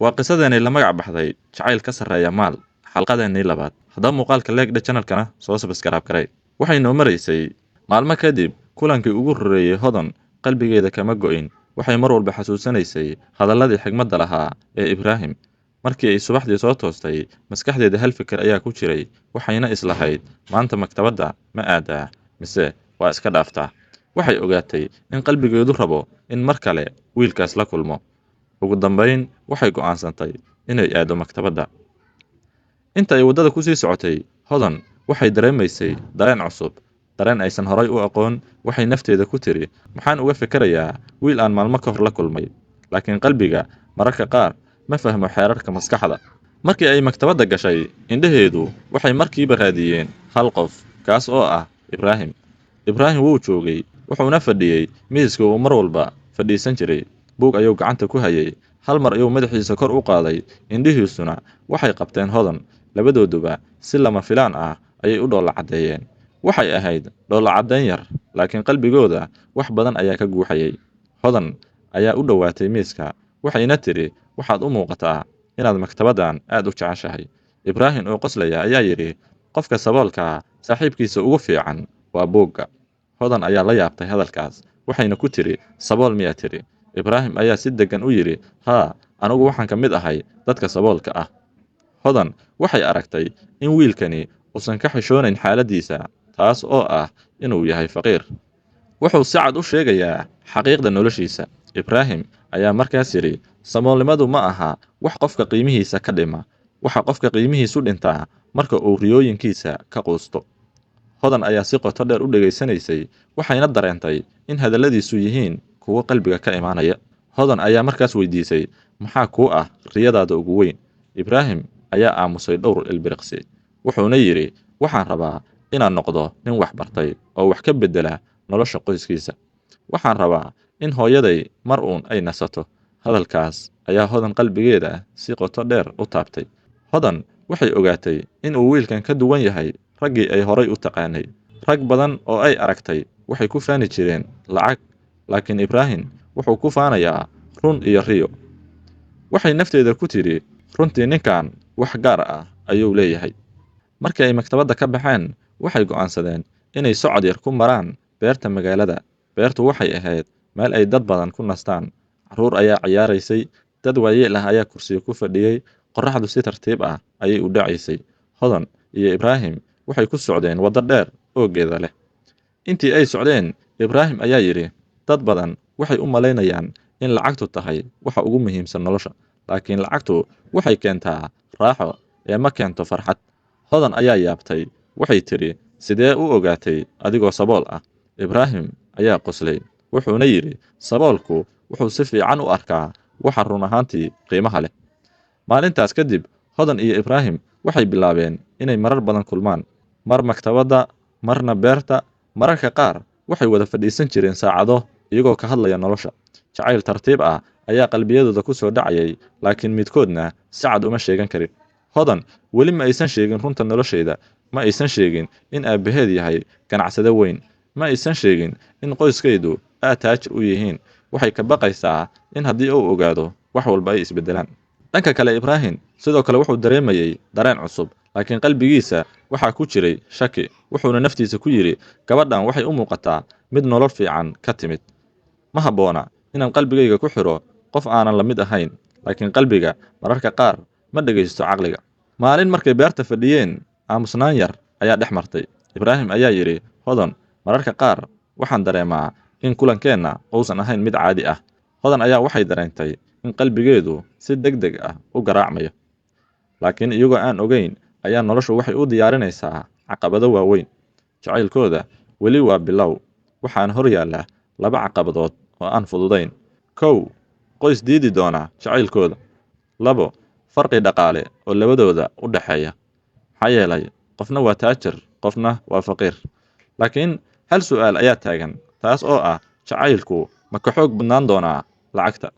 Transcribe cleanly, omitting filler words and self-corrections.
Waa qisadeenii la magac baxday Jacayl ka Sarreeya Maal, xalqadeennii labaad. Haddaba muuqaalka leegdhe, channelkana soo subscribe garay. Waxay noo maraysay maalmo kadib kulankii ugu horreeyey. Hodan qalbigeeda kama go'in. Waxay mar walba xasuusanaysay hadalladii xigmadda lahaa ee Ibraahim. Markii ay subaxdii soo toostay, maskaxdeeda hal fikir ayaa ku jiray, waxayna islahayd: maanta maktabadda ma aadaa mise waa iska dhaaftaa? Waxay ogaatay in qalbigeedu rabo in mar kale wiilkaas la kulmo. Ugu dambayn waxay go'aansantay inay aado maktabadda. Inta ay waddada kusii socotay, Hodan waxay dareemaysay dareen cusub, dareen aysan horay u aqoon. Waxay nafteeda ku tiri: maxaan uga fikerayaa wiil aan maalmo ka hor la kulmay? Laakiin qalbiga mararka qaar ma fahmo xeerarka maskaxda. Markii ay maktabadda gashay, indhaheedu waxay markiiba raadiyeen hal qof, kaas oo ah Ibraahim. Ibraahim wuu joogay, wuxuuna fadhiyey miiska uu mar walba fadhiisan jiray. Buug ayuu gacanta ku hayay. Hal mar ayuu madaxiisa kor u qaaday, indhihiisuna waxay qabteen Hodan. Labadooduba si lama filaan ah ayay u dhoolla caddeeyeen. Waxay ahayd dhoolla caddayn yar, laakiin qalbigooda wax badan ayaa ka guuxayay. Hodan ayaa u dhowaatay miiska, waxayna tidhi: waxaad u muuqataa inaad maktabaddan aad u jeceshahay. Ibraahim oo qoslaya ayaa yidhi: qofka saboolkaa saaxiibkiisa ugu fiican waa buugga. Hodan ayaa la yaabtay hadalkaas, waxayna ku tidhi: sabool miyaa tidhi? Ibraahim ayaa si deggan u yidhi: haa, anigu waxaan ka mid ahay dadka saboolka ah. Hodan waxay aragtay in wiilkani uusan ka xishoonayn xaaladdiisa, taas oo ah inuu yahay faqiir. Wuxuu si cad u sheegayaa xaqiiqda noloshiisa. Ibraahim ayaa markaas yidhi: saboolnimadu ma aha wax qofka qiimihiisa ka dhima. Waxa qofka qiimihiisu dhintaa marka uu riyooyinkiisa ka quusto. Hodan ayaa si qoto dheer u dhegaysanaysay, waxayna dareentay in hadalladiisu yihiin kuwo qalbiga ka imaanaya. Hodan ayaa markaas weydiisay: maxaa kuu ah riyadaada ugu weyn? Ibraahim ayaa aamusay dhowr ilbiriqsi, wuxuuna yidhi: waxaan rabaa inaan noqdo nin wax bartay oo wax ka beddela nolosha qoyskiisa. Waxaan rabaa in hooyaday mar uun ay nasato. Hadalkaas ayaa Hodan qalbigeeda si qoto dheer u taabtay. Hodan waxay ogaatay in uu wiilkan ka duwan yahay raggii ay horay u taqaanay. Rag badan oo ay aragtay waxay ku faani jireen lacag, laakiin Ibraahim wuxuu ku faanayaa run iyo riyo. Waxay nafteeda ku tidhi: runtii ninkan wax gaar ah ayuu leeyahay. Markii ay maktabadda ka baxeen, waxay go'aansadeen inay socod yar ku maraan beerta magaalada. Beertu waxay ahayd meel ay dad badan ku nastaan. Carruur ayaa ciyaaraysay, dad waayeel ah ayaa kursiga ku fadhiyey. Qorraxdu si tartiib ah ayay u dhacaysay. Hodan iyo Ibraahim waxay ku socdeen waddo dheer oo geeda leh. Intii ay socdeen, Ibraahim ayaa yidhi: dad badan waxay u malaynayaan in lacagtu tahay waxa ugu muhiimsan nolosha, laakiin lacagtu waxay keentaa raaxo ee ma keento farxad. Hodan ayaa yaabtay. Waxay tidhi: sidee u ogaatay adigoo sabool ah? Ibraahim ayaa qoslay, wuxuuna yidhi: saboolku wuxuu si fiican u arkaa waxa run ahaantii qiimaha leh. Maalintaas kadib, Hodan iyo Ibraahim waxay bilaabeen inay marar badan kulmaan, mar maktabadda, marna beerta. Mararka qaar waxay wada fadhiisan jireen saacado iyagoo ka hadlaya nolosha. Jacayl tartiib ah ayaa qalbiyadooda ku soo dhacayay, laakiin midkoodna si cad uma sheegan karin. Hodan weli ma aysan sheegin runta nolosheeda. Ma aysan sheegin in aabbaheed yahay ganacsade weyn. Ma aysan sheegin in qoyskaydu aad taajir u yihiin. Waxay ka baqaysaa in haddii uu ogaado, wax walba ay isbeddelaan. Dhanka kale, Ibraahim sidoo kale wuxuu dareemayey dareen cusub, laakiin qalbigiisa waxaa ku jiray shaki. Wuxuuna naftiisa ku yidhi: gabadhan waxay u muuqataa mid nolol fiican ka timid. Ma habboona inaan qalbigayga ku xiro qof aanan la mid ahayn. Laakiin qalbiga mararka qaar ma dhegaysto caqliga. Maalin markay beerta fadhiyeen, aamusnaan yar ayaa dhex martay. Ibraahim ayaa yidhi: Hodan, mararka qaar waxaan dareemaa in kulankeenna uusan ahayn mid caadi ah. Hodan ayaa waxay dareentay in qalbigeedu si degdeg ah u garaacmayo. Laakiin iyagoo aan ogeyn ayaa noloshu waxay u diyaarinaysaa caqabado waaweyn. Jacaylkooda weli waa bilow, waxaana hor yaalla laba caqabadood oo aan fududayn. 1, qoys diidi doona jacaylkooda. 2, farqi dhaqaale oo labadooda u dhexeeya. Maxaa yeelay qofna waa taajir, qofna waa faqiir. Laakiin hal su'aal ayaa taagan, taas oo ah: jacaylku ma ka xoog badnaan doonaa lacagta?